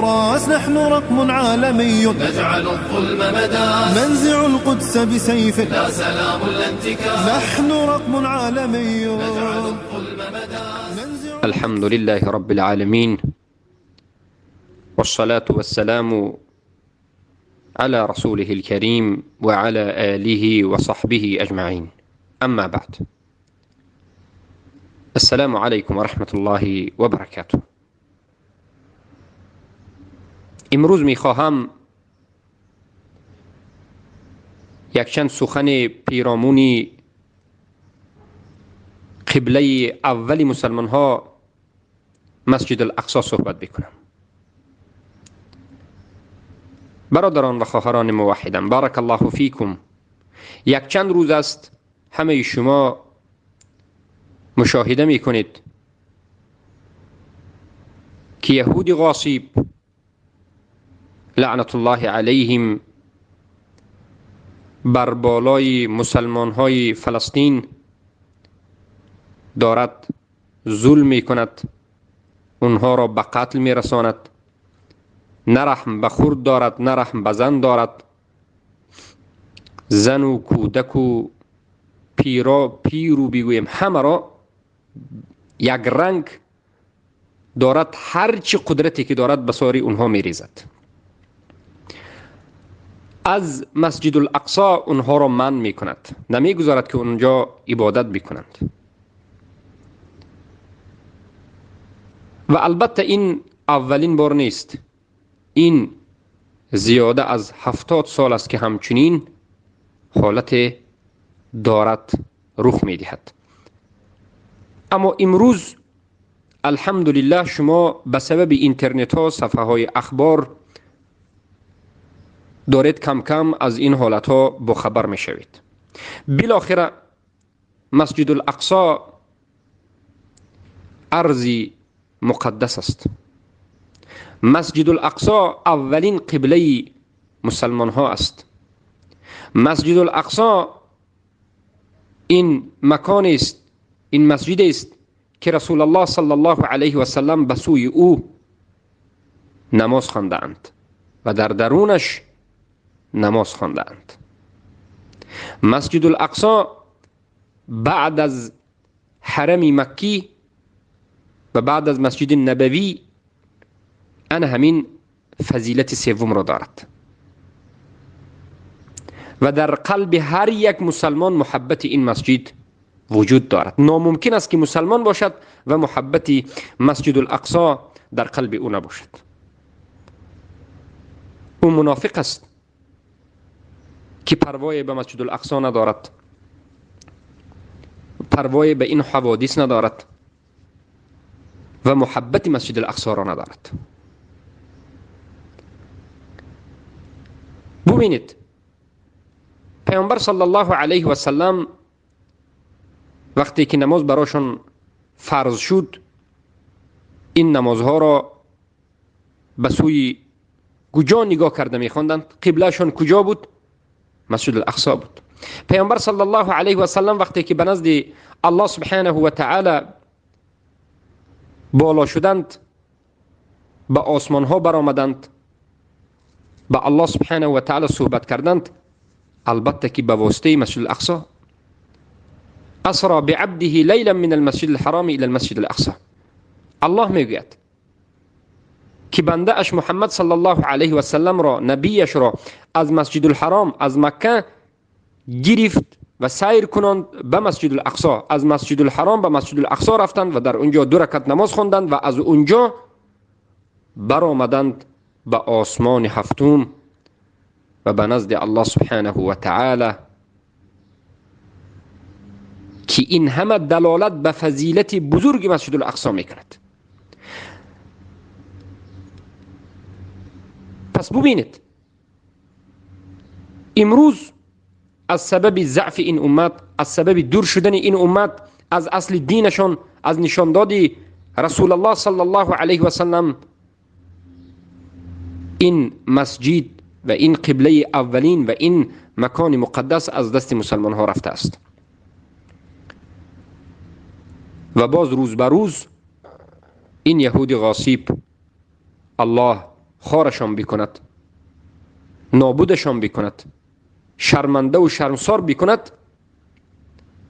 راس نحن رقم عالمي، نجعل الظلم مداس، ننزع القدس بسيف لا سلام لا انتكاس، نحن رقم عالمي، نجعل الظلم مداس. ننزع الحمد لله رب العالمين، والصلاة والسلام على رسوله الكريم وعلى آله وصحبه أجمعين، أما بعد. السلام علیکم و رحمت الله و برکاته. امروز میخواهم یکچند سخن پیرامون قبله اول مسلمان ها مسجد الاقصی صحبت بکنم. برادران و خواهران موحدم، بارک الله فیکم. یکچند روز است همه شما مشاهده میکنید که یهود غاصب لعنت الله علیهم بر بالای مسلمان های فلسطین دارد ظلم میکند، اونها را به قتل میرساند، نه رحم به خرد دارد، نه رحم به زن دارد. زن و کودک و پیرو بگوییم همه را یک رنگ دارد، هرچی قدرتی که دارد به ساری اونها میریزد. از مسجد الاقصی اونها را منع میکند، نمیگذارد که اونجا عبادت بکنند. و البته این اولین بار نیست، این زیاده از 70 سال است که همچنین حالت دارد رخ میدهد. اما امروز الحمدلله شما به سبب اینترنت ها، صفحه های اخبار دارید کم کم از این حالت ها باخبر میشوید. بالاخره مسجد الاقصی ارضی مقدس است. مسجد الاقصی اولین قبله مسلمان ها است. مسجد الاقصی این مکان است، این مسجد است که رسول الله صلی الله علیه و سلم به سوی او نماز خواندند و در درونش نماز خواندند. مسجد الاقصی بعد از حرم مکی و بعد از مسجد نبوی انا همین فضیلت سوم را دارد و در قلب هر یک مسلمان محبت این مسجد وجود دارد. ناممکن است که مسلمان باشد و محبت مسجد الاقصی در قلب او نباشد. او منافق است که پروای به مسجد الاقصی ندارد، پروای به این حوادث ندارد و محبت مسجد الاقصی را ندارد. ببینید پیامبر صلی الله علیه و سلم وقتی که نماز براشون فرض شد، این نمازها را به سوی کجا نگاه کرده میخواندند؟ قبلهشون کجا بود؟ مسجد الاقصی بود. پیامبر صلی الله علیه و سلم وقتی که به نزد الله سبحانه و تعالی بالا شدند، به آسمان ها برآمدند، به الله سبحانه و تعالی صحبت کردند، البته که به واسطه مسجد الاقصی. اسرا بعبده لیلا من المسجد الحرام الى المسجد الاقصی. الله میگوید که بنده اش محمد صلی الله علیه و سلم را، نبیش را از مسجد الحرام، از مکه گرفت و سیر کنند به مسجد الاقصی. از مسجد الحرام به مسجد الاقصی رفتند و در اونجا 2 رکعت نماز خواندند و از اونجا برآمدند به آسمان هفتم و به نزد الله سبحانه و تعالی، که این همه دلالت به فضیلت بزرگ مسجد الاقصی میکند. پس ببینید امروز از سبب ضعف این امت، از سبب دور شدن این امت از اصل دینشان، از نشانداد رسول الله صلی الله علیه و سلم، این مسجد و این قبله اولین و این مکان مقدس از دست مسلمان ها رفته است. و باز روز به روز این یهود غاصب، الله خارشان بکند، نابودشان بکند، شرمنده و شرمسار بکند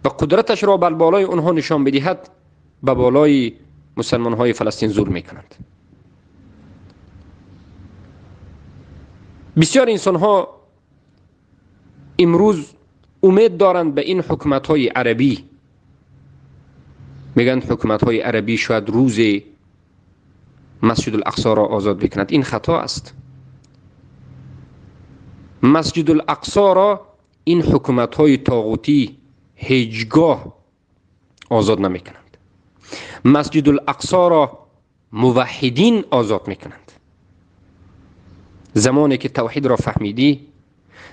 و قدرتش را بر بالای آنها نشان بدهد، به بالای مسلمان های فلسطین زور میکنند. بسیار انسان ها امروز امید دارند به این حکومت های عربی، میگن حکومت های عربی شاید روز مسجد الاقصی را آزاد بکند. این خطا است. مسجد الاقصی را این حکومت های طاغوتی هیچگاه آزاد نمیکنند. مسجد الاقصی را موحدین آزاد میکنند. زمانی که توحید را فهمیدی،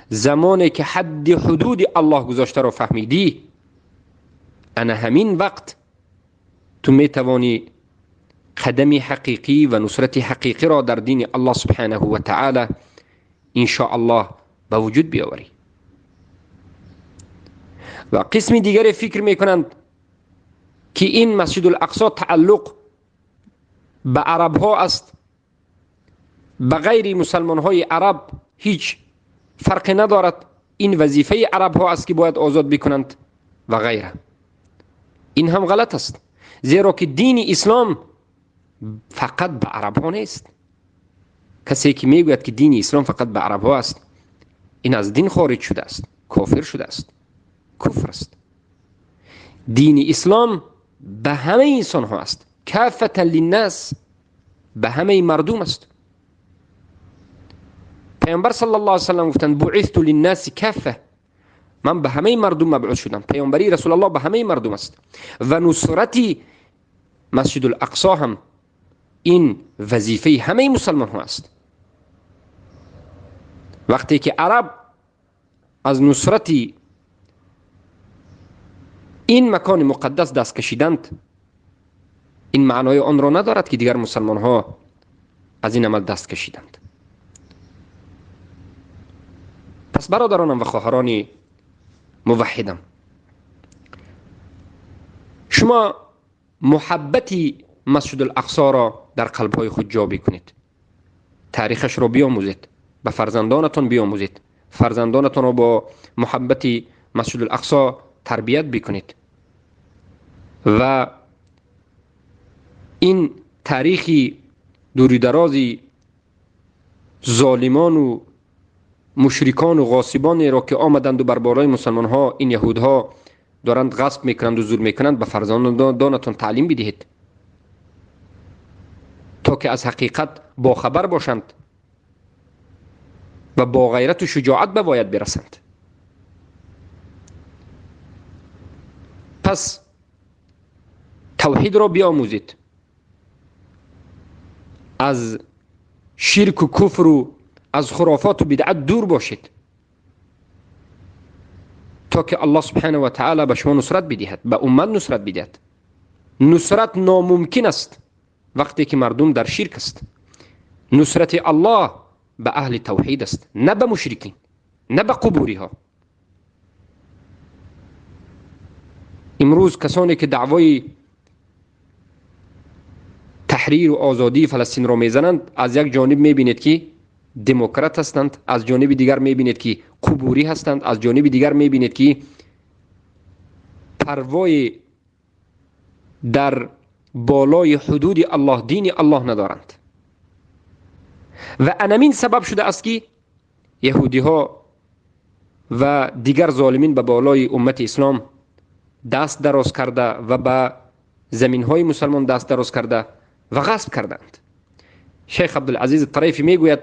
زمانی که حد حدود الله گذاشته را فهمیدی، انا همین وقت تو میتوانی قدم حقیقی و نصرت حقیقی را در دین الله سبحانه و تعالی ان شاء الله به وجود بیاوری. و قسم دیگر فکر میکنند که این مسجد الاقصی تعلق به عرب ها است، به غیر مسلمان های عرب هیچ فرق ندارد، این وظیفه عرب ها است که باید آزاد بکنند و غیره. این هم غلط است، زیرا که دین اسلام فقط به عرب ها نیست. کسی که میگوید که دین اسلام فقط به عرب ها است، این از دین خارج شده است، کافر شده است، کفر است. دین اسلام به همه انسان ها است، کافة للناس، به همه مردم است. پیامبر صلی الله علیه و سلم گفتند بعثت للناس کافه، من به همه مردم مبعوث شدم. پیامبری رسول الله به همه مردم است و نصرتی مسجد الاقصی هم این وظیفه همه مسلمان ها است. وقتی که عرب از نصرتی این مکان مقدس دست کشیدند، این معنای آن را ندارد که دیگر مسلمان ها از این عمل دست کشیدند. پس برادرانم و خواهران موحدم، شما محبتی مسجد الاقصی را در قلبهای خود جا بکنید، تاریخش را بیاموزید، به فرزندانتان بیاموزید، فرزندانتان را با محبت مسجد الاقصی تربیت بکنید و این تاریخی دوری درازی ظالمان و مشرکان و غاصبان را که آمدند و بر بالای مسلمان ها، این یهودها دارند غصب میکنند و زور میکنند، به فرزندانتان تعلیم بدهید تا که از حقیقت با خبر باشند و با غیرت و شجاعت به باید برسند. پس توحید را بیاموزید، از شرک و کفر و از خرافات و بدعت دور باشید تا که الله سبحانه و تعالی به شما نصرت بدهد، به امت نصرت بدهد. نصرت ناممکن است وقتی که مردم در شرک است. نصرت الله به اهل توحید است، نه به مشرکین، نه به قبوری ها. امروز کسانی که دعوای تحریر و آزادی فلسطین را میزنند، از یک جانب میبینید که دموکرات هستند، از جانب دیگر میبینید که قبوری هستند، از جانب دیگر میبینید که پروای در بالای حدود الله، دین الله ندارند. و انمین سبب شده است که یهودی ها و دیگر ظالمین به بالای امت اسلام دست دراز کرده و به زمین های مسلمان دست دراز کرده و غصب کردند. شیخ عبدالعزیز طریفی میگوید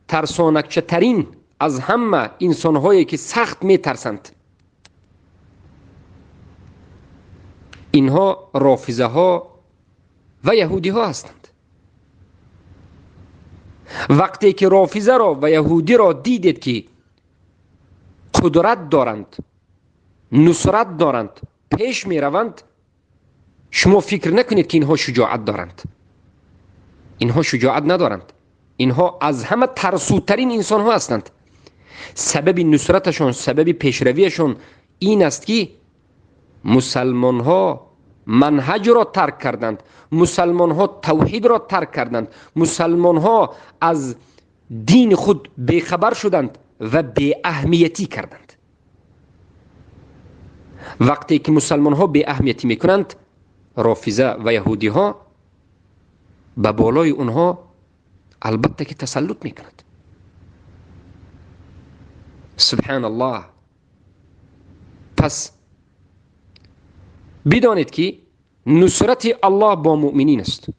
ترسانکچه ترین از همه انسان هایی که سخت میترسند، اینها رافضه ها و یهودی ها هستند. وقتی که رافضه را و یهودی را دیدید که قدرت دارند، نصرت دارند، پیش می روند، شما فکر نکنید که اینها شجاعت دارند. اینها شجاعت ندارند. اینها از همه ترسوترین انسان ها هستند. سبب نصرتشان، سبب پیشرویشان این است که مسلمان ها منهج را ترک کردند، مسلمان ها توحید را ترک کردند، مسلمان ها از دین خود بیخبر شدند و بی اهمیتی کردند. وقتی که مسلمان ها بی اهمیتی میکنند، رافضه و یهودی ها به بالای اونها البته که تسلط میکنند. سبحان الله. پس بدانید که نصرت الله با مؤمنین است.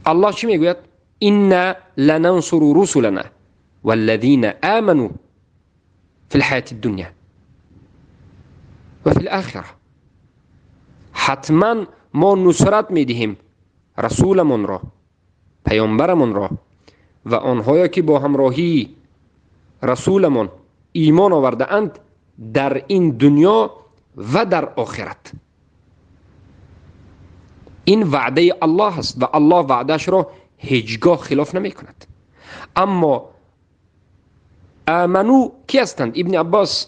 الله چی میگوید؟ إنا لننصر رسلنا والذین آمنوا فی الحیاة الدنیا و فی الآخرة. حتما ما نصرت میدهیم رسولمون را، پیامبرمون را و آنهایی که با همراهی رسولمون ایمان آورده اند در این دنیا و در آخرت. این وعده الله است و الله وعدهش را هیچگاه خلاف نمی کند. اما آمنو کی هستند؟ ابن عباس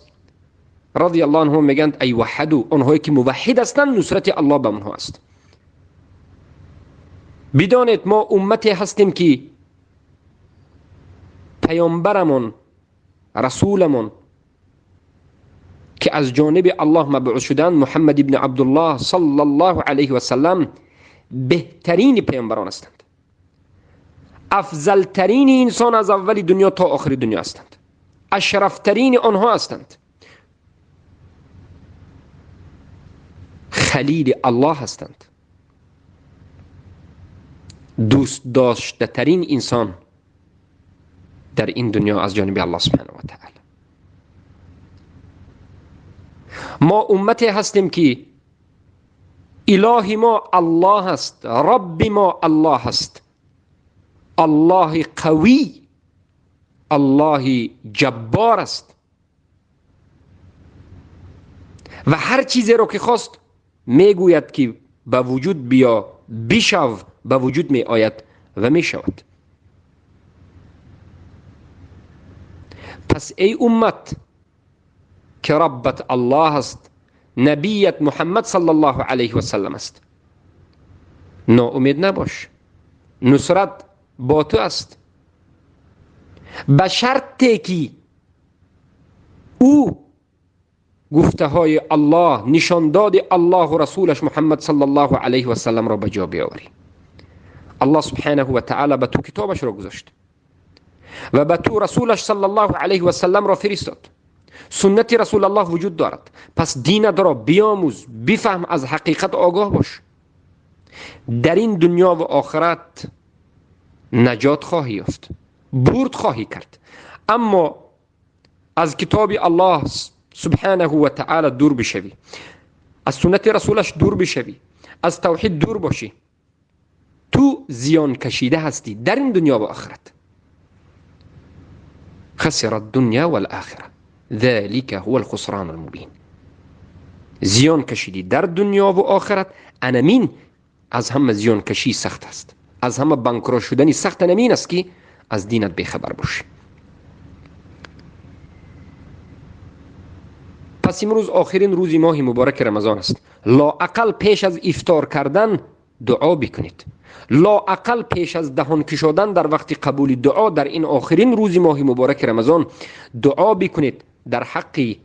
رضی الله عنه میگند ای وحدو، آنهایی که موحد هستند نصرت الله به آنها است. بدانید ما امتی هستیم که پیامبرمون، رسولمون که از جانب الله مبعوث شدند، محمد ابن عبدالله صلی الله علیه و سلم، بهترین پیامبران هستند، افضل ترین انسان از اول دنیا تا آخر دنیا هستند، اشرفترین آنها هستند، خلیل الله هستند، دوست داشته ترین انسان در این دنیا از جانب الله سبحانه و تعالی. ما امتی هستیم که اله ما الله است، رب ما الله است، الله قوی، الله جبار است و هر چیزی رو که خواست میگوید که به وجود بیا، بشو، به وجود می آید و می شود. پس ای امت که ربت الله است، نبیت محمد صلی الله علیه و سلم است، ناامید نباش، نصرت با تو است، به شرطی که او گفته های الله، نشانداد الله و رسولش محمد صلی الله علیه و سلم را به جا بیاوری. الله سبحانه و تعالی به تو کتابش را گذاشت و به تو رسولش صلی الله علیه و سلم را فرستاد. سنت رسول الله وجود دارد. پس دینت را بیاموز، بفهم، از حقیقت آگاه باش. در این دنیا و آخرت نجات خواهی یافت، برد خواهی کرد. اما از کتاب الله سبحانه و تعالی دور بشوی، از سنت رسولش دور بشوی، از توحید دور باشی، تو زیان کشیده هستی در این دنیا و آخرت. خسر الدنیا والآخرة ذلك هو الخسران المبین. زیان کشیدی در دنیا و آخرت. انمین از همه زیان کشی سخت است، از همه بانکرو شدنی سخت انمین است که از دینت بیخبر باشی. پس امروز آخرین روز ماه مبارک رمضان است. لااقل پیش از افطار کردن دعا بکنید، لااقل پیش از دهان کشادن در وقت قبول دعا در این آخرین روز ماه مبارک رمضان دعا بکنید در حق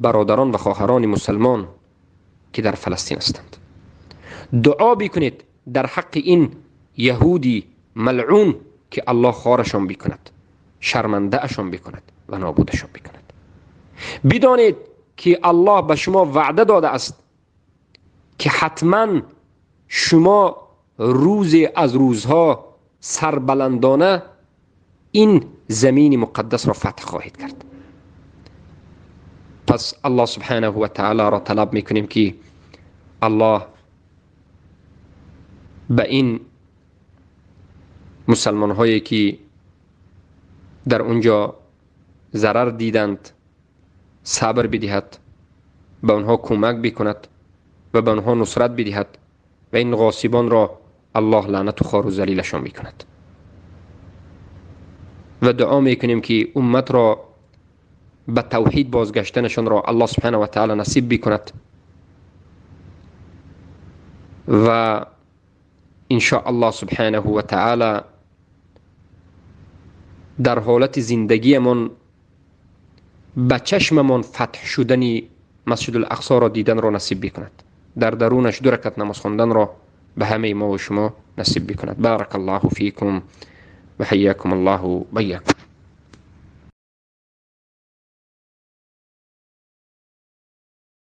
برادران و خواهران مسلمان که در فلسطین هستند. دعا بکنید در حق این یهودی ملعون که الله خوارشان بکند، شرمنده اشان بکند و نابودشان بکند. بدانید که الله به شما وعده داده است که حتما شما روز از روزها سربلندانه این زمین مقدس را فتح خواهید کرد. پس الله سبحانه و تعالی را طلب میکنیم که الله به این مسلمان هایی که در اونجا ضرر دیدند صبر بدهد، به آنها کمک بکند و به آنها نصرت بدهد و این غاصبان را الله لعنت و خوار و ذلیلشان میکند. و دعا میکنیم که امت را به توحید بازگشتنشان را الله سبحانه و تعالی نصیب بکند. و ان شاء الله سبحانه و تعالی در حالت زندگیمان به چشممان فتح شدن مسجد الاقصی را دیدن را نصیب بکند، در درونش 2 رکعت نماز خواندن را به همه ما و شما نصیب بکند. بارک الله فیکم و حیاکم الله و بیاکم.